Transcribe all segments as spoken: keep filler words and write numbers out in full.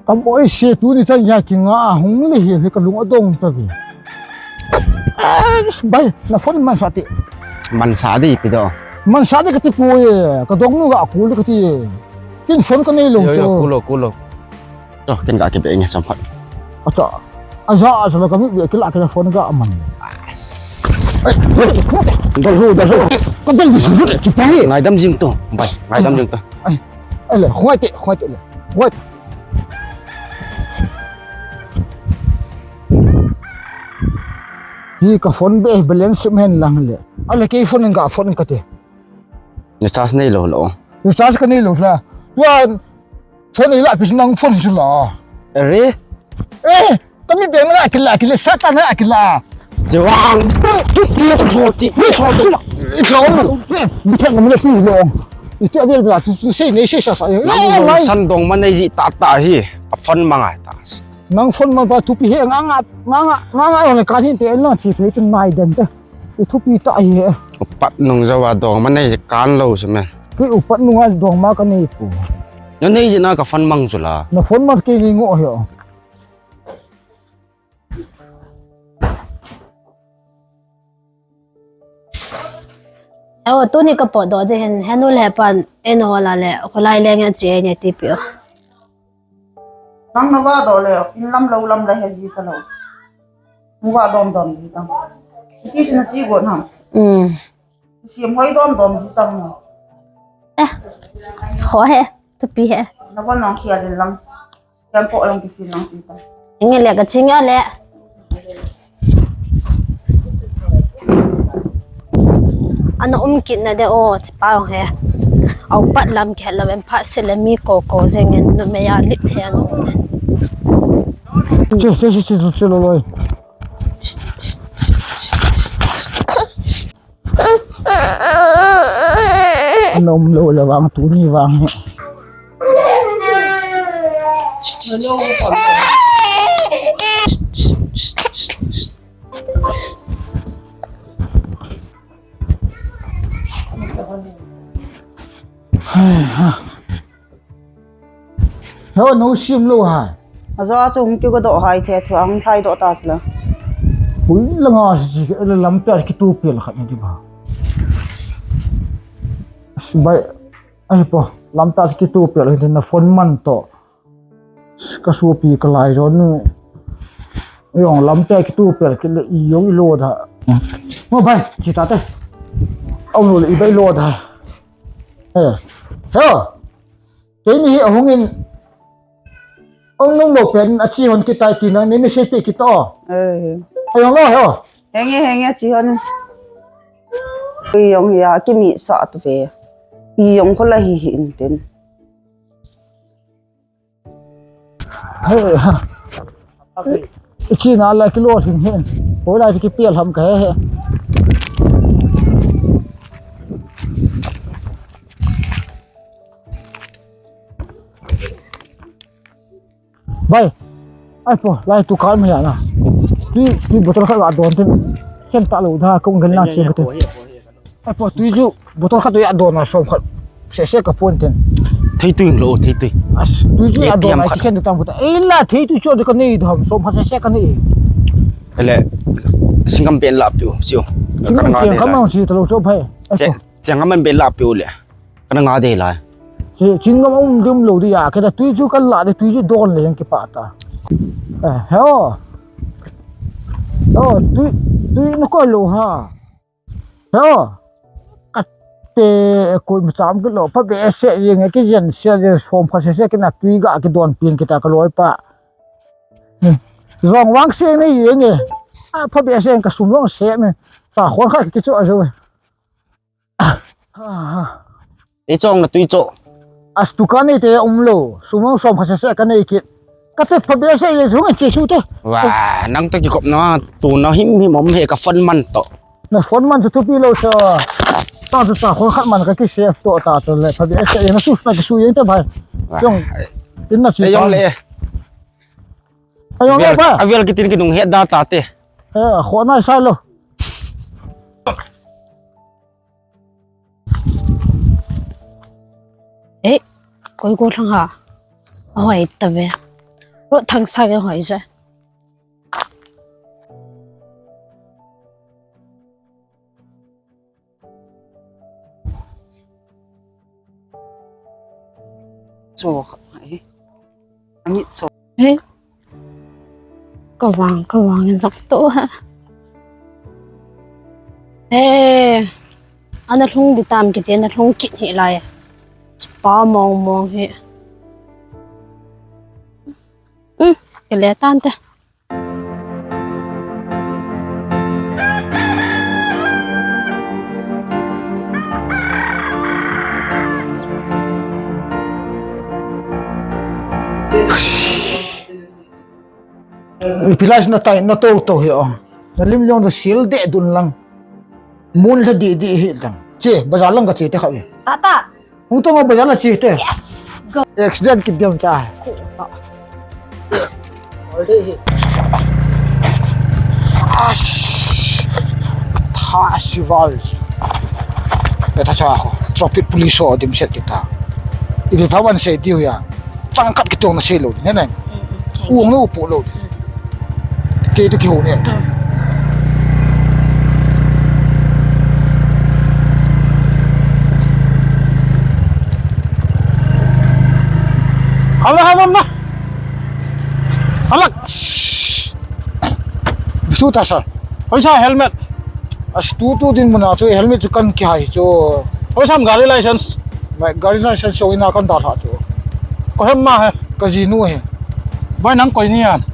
Ka boi se tuni chan ya kinga hung le hi, hi ka lung adong ta ve. Eh, bai, na phone man sa ti. Man sa di ti do. Man sa di ka ti ko e, ka dong nu ga ko le ka ti. Kin phone ka nei lo. Yo, yo, cho. Kulo, kulo. Cho, kin ga ki be nge sam phat. Acha. Aja, aja la ka mi be ki la ka phone ga man. Dal ru, dal ru. Ka dal di su, ki pai. Ngaidam jing to. Bai, ngaidam jing to. Ai. Ai le, khoi te, khoi te le. Khoi. Hi ka phone be balance men lang le. Ale kei phone nga phone ka te. Recharge nei lo lo. Recharge ka nei lo la. Tua phone nei la pi nang phone su la. Are? Eh, kami be na kila kila sata na kila. Jawang. Ito mo na pi lo. Ito avel bela tu sei nei sei sa sa. Nang san dong man nei ji ta ta hi. A phone mangai ta. Nang phone man ba thupi he nga nga nga nga nga ka hin te na chi phe tu nai den te. I thupi ta hi he. Upat nung jawa dong man nei kan lo se men. Ki upat nung a dong ma ka nei pu. Na nei ji na ka phone mang chu la. Na phone man ki ni ngo he. Eo, tuni ka potdoh ding hin, henu le hepan, en hola le, kholai leng a chi e ne ti pi o. Nang na vahdoh le, in lam lou lam le he ji ta lou. Mu vah dom dom ji ta. Iti chu na chi got ham. Um. Sim hoi dom dom ji ta mu. Eh, kho he, thupi he. Na von nong khia din lam. Kan po lang kisin lang sita. Inge le ka ching yo le. Ana um kit na de o, chi pa long he. Au pat lam ke la ven pha se le mi ko ko jeng en nu me ya lip he anu ne. Che, che, che, che, che lo loi. Ana um lou le vang tuni vang hi. Hai ha. He, no sim lou ha. Aja chu hung keu ka doh hai the, thu ang thai doh ta chu la. Ui, la nga si, la lam pe ki tu pe la khat ni ba. Bai, ai po, lam pe ki tu pe la na phone man to. Ka supi ka lai jo nu. Jong lam pe ki tu pe ki le i jo i lo da. Mo bai, chi ta te. Au lo le i bai lo da. He. He. Keini hi ahung in, ahung nung lou pen, achi hon kitai ti nang, neini seipi kit o. Eh. Ahung lou he o. Henge, henge, chi hon. Ui jong hi a, kimi sa tu ve. I jong ko la hi hi in tin. He, ha. Ichi na la kilo hin hin. Hoilai kipial ham ka he he. Bai. Ai po, lai tu kal mai na. Tui, tui botol khat ga don tin. Khen ta lou da kong gen na chi ka te. Ai po, tui ju botol khat tu ya don na som khat. Se se ka pon tin. Thei tui lo, thei tui. As, tui ju ya don na ki khen ta tam ko ta. Ei la thei tui cho de ka nei do ham som khat se se ka nei. Kale, singam pen la piu, siu. Singam pen ka ma si ta lo so bai. Ai po. Singam pen la piu le. Kana nga de lai. Chi, chingam um dum lo di ya, keda tui chu kan la de tui chu don le yang ki pa ta. Eh, heo. Oh, tui, tui no ko lo ha. Heo. Kate ko mi cham ki lo, pa be se yang ki jen se je som kha se se ki na tui ga ki don pin ki ta ka loi pa. Hmm. Jong wang se ni yang e. A pa be se ka sum long se ni. Ta khon kha ki chu a jo. Ei chong na tui cho. As tu ka nei te um lo. Sum long som kha se se ka nei kit. Ka te pha be se ye jong che su te. Wa, nang to ki kop na tu na him him om he ka phone man to. Na phone man chu thupi lo cho. Ta chu ta khol khat man ka ki save to ta chu le pha bi se na su na ki su yen te bai. Jong. In na chi. Jong le. Ayong le ba. Avial kitin ki nung he da ta te. Eh, kho na sa lo. Eh, koi ko thang ha. Ahoi ta ve. Ro thang sa ke hoi je. Cho ka ai. Ani cho. Eh. Ka vang, ka vang in zak to ha. Eh. Ana lhung di tam kiti, ana lhung kit hi lai. Chipa mong mong hi. Hmm, kile tan te. Pilai na tai na to to hi o. Na lim long to sil de dun lang. Mun sa di di hi lang. Che, bazar lang ka che te kha. Tata. Hung tong bazar la che te. Yes. Go. Accident kit diam cha. Ko ta. Already. Ash. Tha shival. Beta cha ho. Traffic police ho dim set kita. Ibi phawan sei diu ya. Changkhat kitong na sei lo. Ne ne. Uang lo po lo. Kei tu kihou ne. Hala, hala, hala. Hala. Bisu ta sir. Hoisa helmet. As tu tu din muna chu helmet chu kan kihai chu. Hoisam gari license. Mai gari license so ina kan dalha chu. Ko hem ma he. Ka jinu he. Bai nang koi ni an.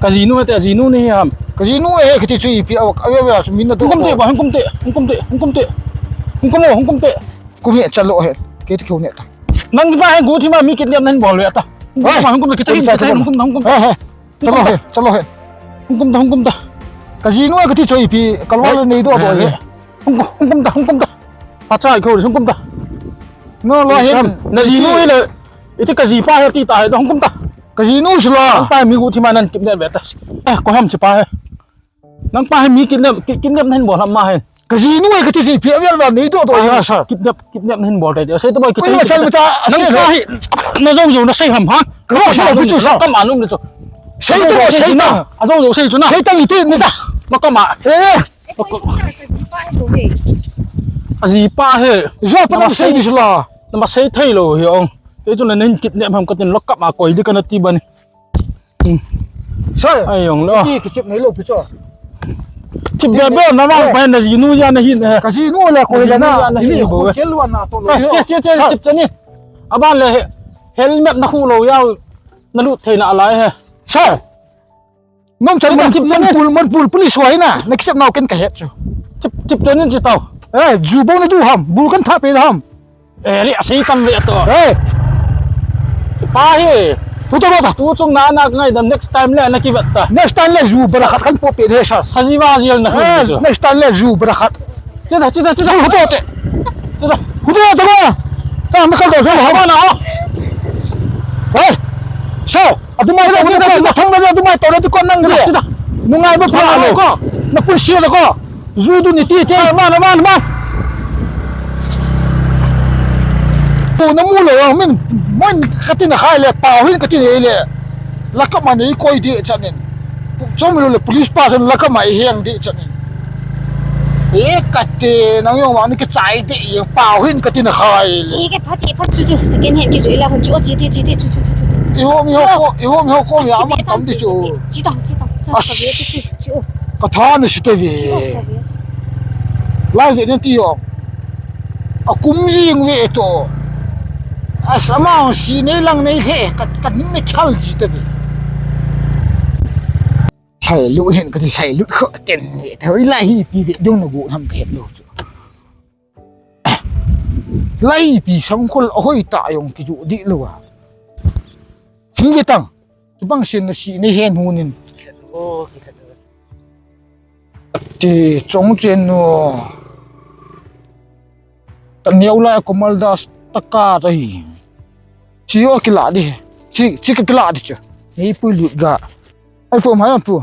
Ka jinu he te jinu ni ham. Ka jinu he kiti chu ipi awak awe awe su min na do. Hung kum te ba hung kum te hung kum te hung kum te. Hung kum o hung kum te. Kum he chalo he. Kei te kihou ne ta. Nang ba he gu thi ma mi kit liam nan bol we ta. Hung kum ma hung kum te kit hin kit hin hung kum hung kum. He he. Chalo he, chalo he. Hung kum ta, hung kum ta. Ka jinu ka ti choi pi, kalwa le nei do do he. Hung kum, hung kum ta, hung kum ta. Acha, ko hung kum ta. No lo he. Na jinu le. Iti ka jipa he ti ta he, hung kum ta. Ka jinu sula. Nang pa mi gu thi ma nan kidnap ve ta. Eh, ko ham chi pa he. Nang pa he mi kidnap, ki-, kidnap nan bol ham ma he. Ka jinu e ka ti si phi avel vel nei do do ya sir. Kidnap, kidnap hin bol tai. Sei ta boi ka. Koi ma chal ma cha. Nang pa hi na jong jong na sei ham ha. Ka sei lo pi chu sa. Kam anum le chu. Sei ta sei ta. A jong jong sei chu na. Sei ta ni ti ni ta. Ma kam a. Eh. A jipa he. Jo pa na sei di sula. Na ma sei thei lo hi ong. Kei chu na nin kidnap ham ka tin lo kam a koi di ka na ti ba ni. Sir. Ai yong lo. Ki, ki chip nei lo pi cho. Chip be be na ma pa na jinu ya na hin. Ka jinu le ko le na. Ni ko chel wa na to lo. Che che che chip chani. Aban le helmet na khu lo ya. Na lut thei na lai he. Sir. Nong chan man pul man pul police wa na. Na ki chip na ken ka het chu. Chip chip chani chi tao. Eh, ju bo na du ham. Bu kan tha pe ham. Eh, ri asei tam ve to. Hey. Pa hi. Tu to ta. Tu chung na na ngai dam next time le na ki vet ta. Next time le ju bara khat kan po pe de sa. Sa ji wa ji na. Eh, next time le ju bara khat. Che da, che da, che da. Hu to te. Che da. Hu to te ko. Sa ma ka do so ha ba na. Hey. So. Adumai na, na, na, na, thang na, adumai to na, ti ko nang de. Nungai ba pa lo ko. Na pun si lo ko. Ju du ni ti te. Man, man, man. Tu na mu lo, min, mon ka ti na khai le, pa hin ka ti le le. La ka ma nei koi de chanin. Chom lo le police pa chun la ka ma i heng de chanin. E kate nang yong wang ni ka chai de yong pau hin kati na khai le. E ke phati phat chu chu second hand ki chu ila hon chu o chi ti chi ti chu chu chu chu. I hom i ho ko i hom i ho ko ya ma tam ti chu. Chi tang chi tang. As. Ka tha ni si te ve. Lai ve ni ti yong. A kum jing ve to. As ama si nei lang nei the ka ka ni khal ji te ve. Thai lu hin ka ti thai lu kho ten ni. Thoi lai hi pi ve dong na gu nam ka het lo chu. Lai pi sang khol a hoi ta yong ki ju di lo a. Hung ve tang. Tu bang sin na si nei hen hu nin. Ti chong chen no. Taneo lai Komal Das taka ta hi. Chi o kila di. Chi, chi ka kila di chu. Nei pui lut ga. Ai pu mai pu.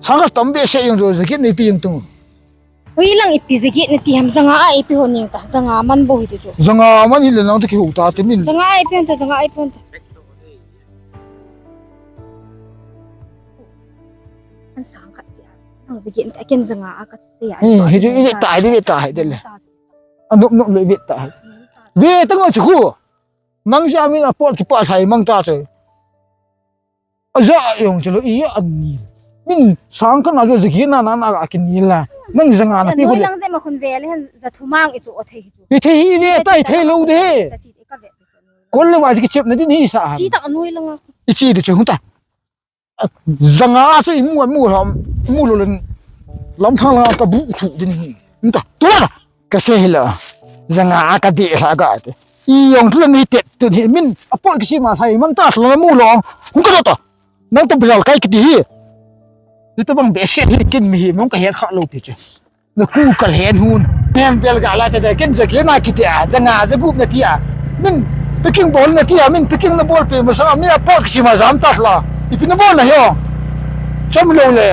Sang ka tam be se jong jo jacket nei pi jong tung. Ui lang ipi jacket na ti ham janga a ipi hon ning ta. Janga man bo hi ti chu. Janga man hi le nang ta ki hu ta ti min. Janga ipi hon ta, janga ipi hon ta. An sang khat ti a. Ang jacket ta ken janga a ka se ya. Hmm, hi chu i ta di ta hai de le. Anup nup le ve ta hai. Ve ta ngo chu khu. Mang sia min a pot ki pa sai mang ta chu. Aja jong chu lo i an ni. Min sang kan a jo jacket na na na a ki ni la. Nang janga na pi khu le. Lang je ma khun ve le han ja thu mang i chu o thei hi chu. I thei hi ve ta i thei lo de. Kol le wa ki chep na din hi sa. Chi tak noi lang. I chi de chu ta. Janga chu i mu, mu ham, mu lo len. Lam thang la ka bu thu din hi. Nta, tu la. Ka se hi la. Janga ka de la ka te. I jong tu la ni tet tu ni min. A pon ki si ma sai mang ta la mu lo. Hung ka ta. Nang tu bal kai ki di hi. Ni tu bang be se hi kin mi hi mong ka her kha lo pi che. Na ku kal hen hun. Pen pel ga la te de ken jacket na ki tia, janga jagup na tia. Min picking bol na tia, min picking na bol pe ma sa mi a pot ki si ma jam ta la. Ipi na bol na hi o. Chom lo le.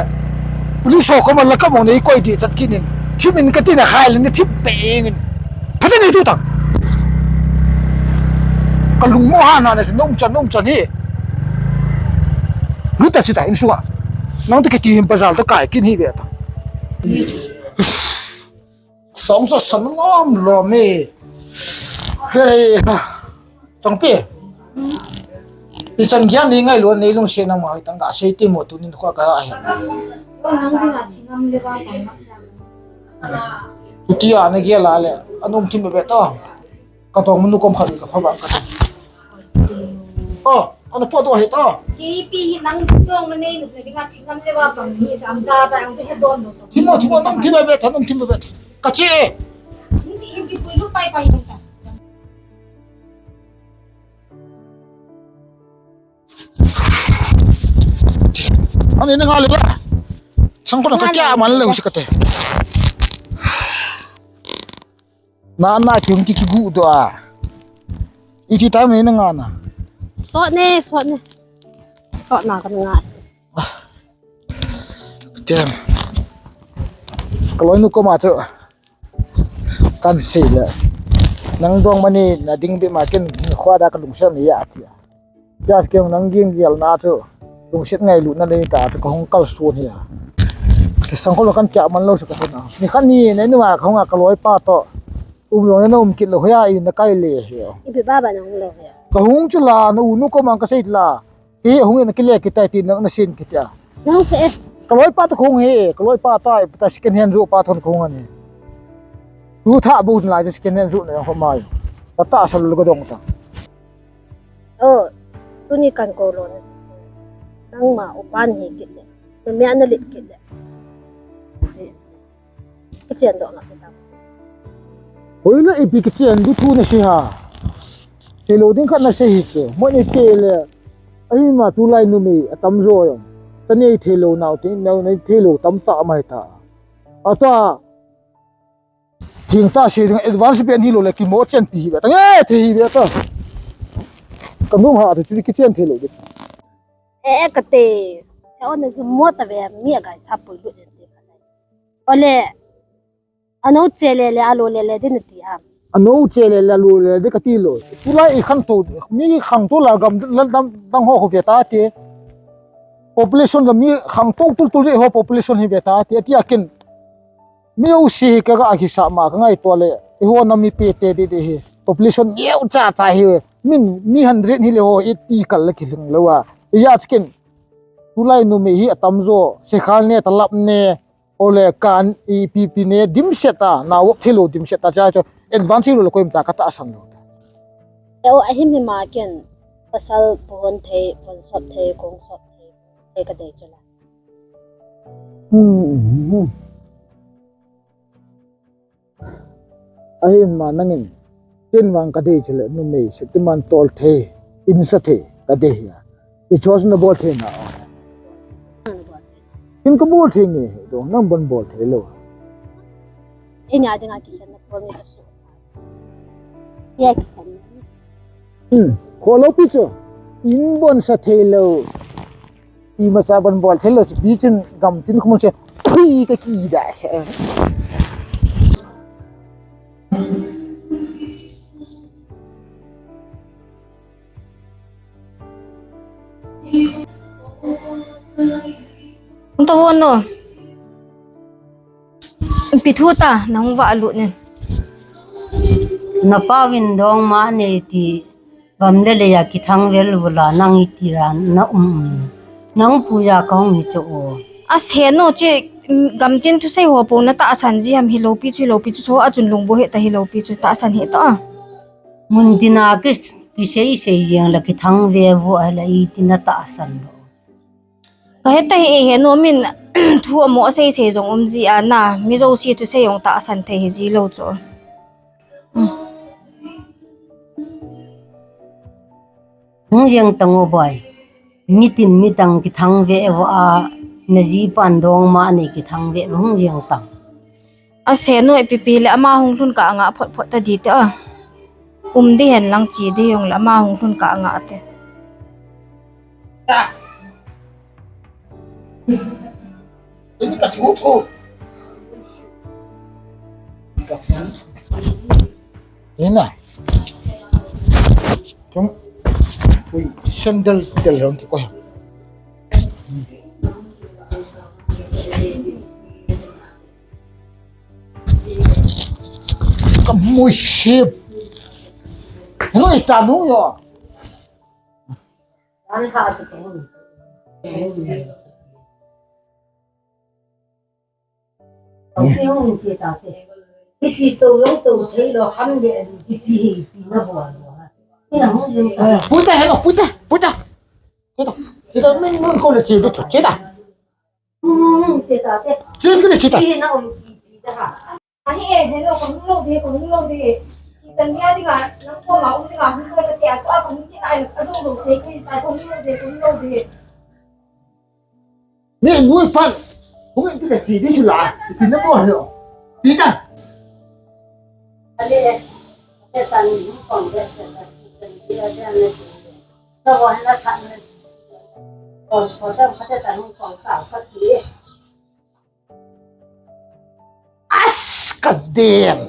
Police ho ko ma la ka mo nei koi di chat kinin. Thim in ka ti na khai le ni thim pe in. Pha te ni tu tang. Ka lung mo ha na na nom chan nom chan hi. Lu ta chi ta in suwa. Nang te ki ti him pa jal ta kai kin hi ve ta. Song sa san lom lom e. Hey, ha. Chong pi. I chan gian ni ngai lo nei lung se na ma tang ka sei ti mo tu nin kho ka he. Tuti a na ge la le. Anum thim be to. Ka tong munu kom khat ka pha ba ka. Oh, ana po to he to. Ki pi hi nang tong ma nei nu le dinga thingam le ba pang ni sam ja ja ang pe he don lo to. Thimo, thimo, nang thimo be tha, nang thimo be tha. Ka che. Ni ki pui lu pai pai ta. Ani na nga le la. Sang ko na ka kya man lo si ka te. Na na ki hung ki ki gu do a. Iti time ni na nga na. Sot ne, sot ne. Sot na ka nga. Tiang. Ka loi nu ko ma chu. Kan sei le. Nang dong mani na ding bi ma kin khwa da ka lung sem ni ya tia. Jas kiang nang ging gial na chu. Lungset ngailu na nei ta chu ka hung kal sun hi a. Ka sang ko lo kan kya man lo sa ka na. Ni khan ni nei nu ma ka hung a ka loi pa to. Um lo na um kit lo ya i na kai le hi. Ipi ba ba na hung lo ya. Ka hung chu la na u nu ko mang ka sei la. Ki hung in ki le ki tai ti na na sin ki ta. Nang pe. Ka loi pa to hung he, ka loi pa ta, ta second hand ju pa thon hung ani. Tu tha bu la second hand ju na ko mai. Ta ta sa lo ka dong ta. Oh, tuni kan ko lo na si chu. Nangma upan hi kit le. Numei ana lit kit le. Si. Kichen doh na kita. Hoila ipi kichen di thu na si ha. Sei lo ding khat na sei hi chu. Mo ni te le. Ai ma tulai numei atam jo jong. Ta nei thei lo nau te, nau nei thei lo tam ta mai ta. Ata Thing ta se ding advance pen hi lo le ki mo chen pi hi ve ta nge the hi ve ta. Ka nung ha te chu ki chen the lo de. E e ka te. E o na ju mo ta ve mi a gai sa pui lu de te ka. Ole. Ano che le le alo le le de na ti ha. Ano che le le alo le de ka ti lo. Tulai i khang to mi khang to la gam la dam dang ho ho ve ta te. Population la mi khang to tul tul de ho population hi ve ta te. Ti a kin. Mi u si hi ka ga hi sa ma ka ngai to le. I ho na mi pe te de de hi. Population neo cha cha hi. Min mi hundred hi le ho eighty kal le ki hling lo a. I ya chicken. Tulai numei hi atam jo. Se khal ne ta lap ne. Ole kan i pi pi ne dim set a. Na wok thilo dim set a cha cho. Advance lo le koim cha ka ta san lo. E o a him hi ma ken. Pasal pohon thei, pon sot thei, kong sot thei. Thei ka dei cho la. Hmm. Ahi ma nangin, tin vang ka dei chule, numei se, tin man tol thei, in sa thei, ka dei hia. I chos na bol thei na. In ka bol thei nge, do, nang bon bol thei lo. Ina dinga ki khen na bol ni ta su. Tia kithang. Hmm, kholou pi chu. In bon sa thei lou. Imacha bon bol thei lou chu pi chun gamtin khum se. Phui ka kida se. Hung ta vo no. Ipi thu ta, nahung vah lut nin. Napa vin dongma nei ti, gam le lei a kithang vel vula nang iti ra na um. Nang puja kahung hi chu o. Ase no che, gamtin thusei ho po na tahsan ji ham, hilou pi chu, hilou pi chu, chu a chun lungbo he ta, hilou pi chu tahsan he ta. Mun tina ki, kisei sei jeng la kithang ve vo a la iti na tahsan lo. Ka heta hi e he no min thu amo sei sei jong um ji a na, mi jouse thusei jong tahsan thei hi ji lo chu. Hung jeng tang o boi. Mitin midang kithang ve vo a, na jipan dongma nei kithang ve vo hung jeng tang. Ase no ipi pi le ama hung lhun ka nga phot phot ta di te a. Um di hen lang chi di jong le ama hung lhun ka nga te. Ini ka chu chu. Ina. Chung. Ui, sandal tel rong ki ko. Ka mu sip. Hello, ita nu yo. An ha chu ko. Tau te hung che ta te. Hiti tau lo tau thei lo ham le ji pi hi ti na bo lo ha. Ina hung jeng ta. Puta, hello, puta, puta. Puta, puta, min mun ko le che de che ta. Hmm, che ta te. Che ke le che ta. Pi na um ki pi ta ha. Ahi e, hello, ko hung lo de, ko hung lo de. Ki tan ya di ga, nang ko ma um di ga, hung ko ta te a ko a ko hung ki ai a zo lo se ki ta ko hung lo de, ko hung lo de. Ni nui pan. Hung in ti ka chi di chu la. Ti na bo lo. Ti na. Ale, te tan ni kong de, te tan ni de, de ne. Sa wa na tan ne. Kon ko ta ka te tan ni kong ka ka chi. As ka dem.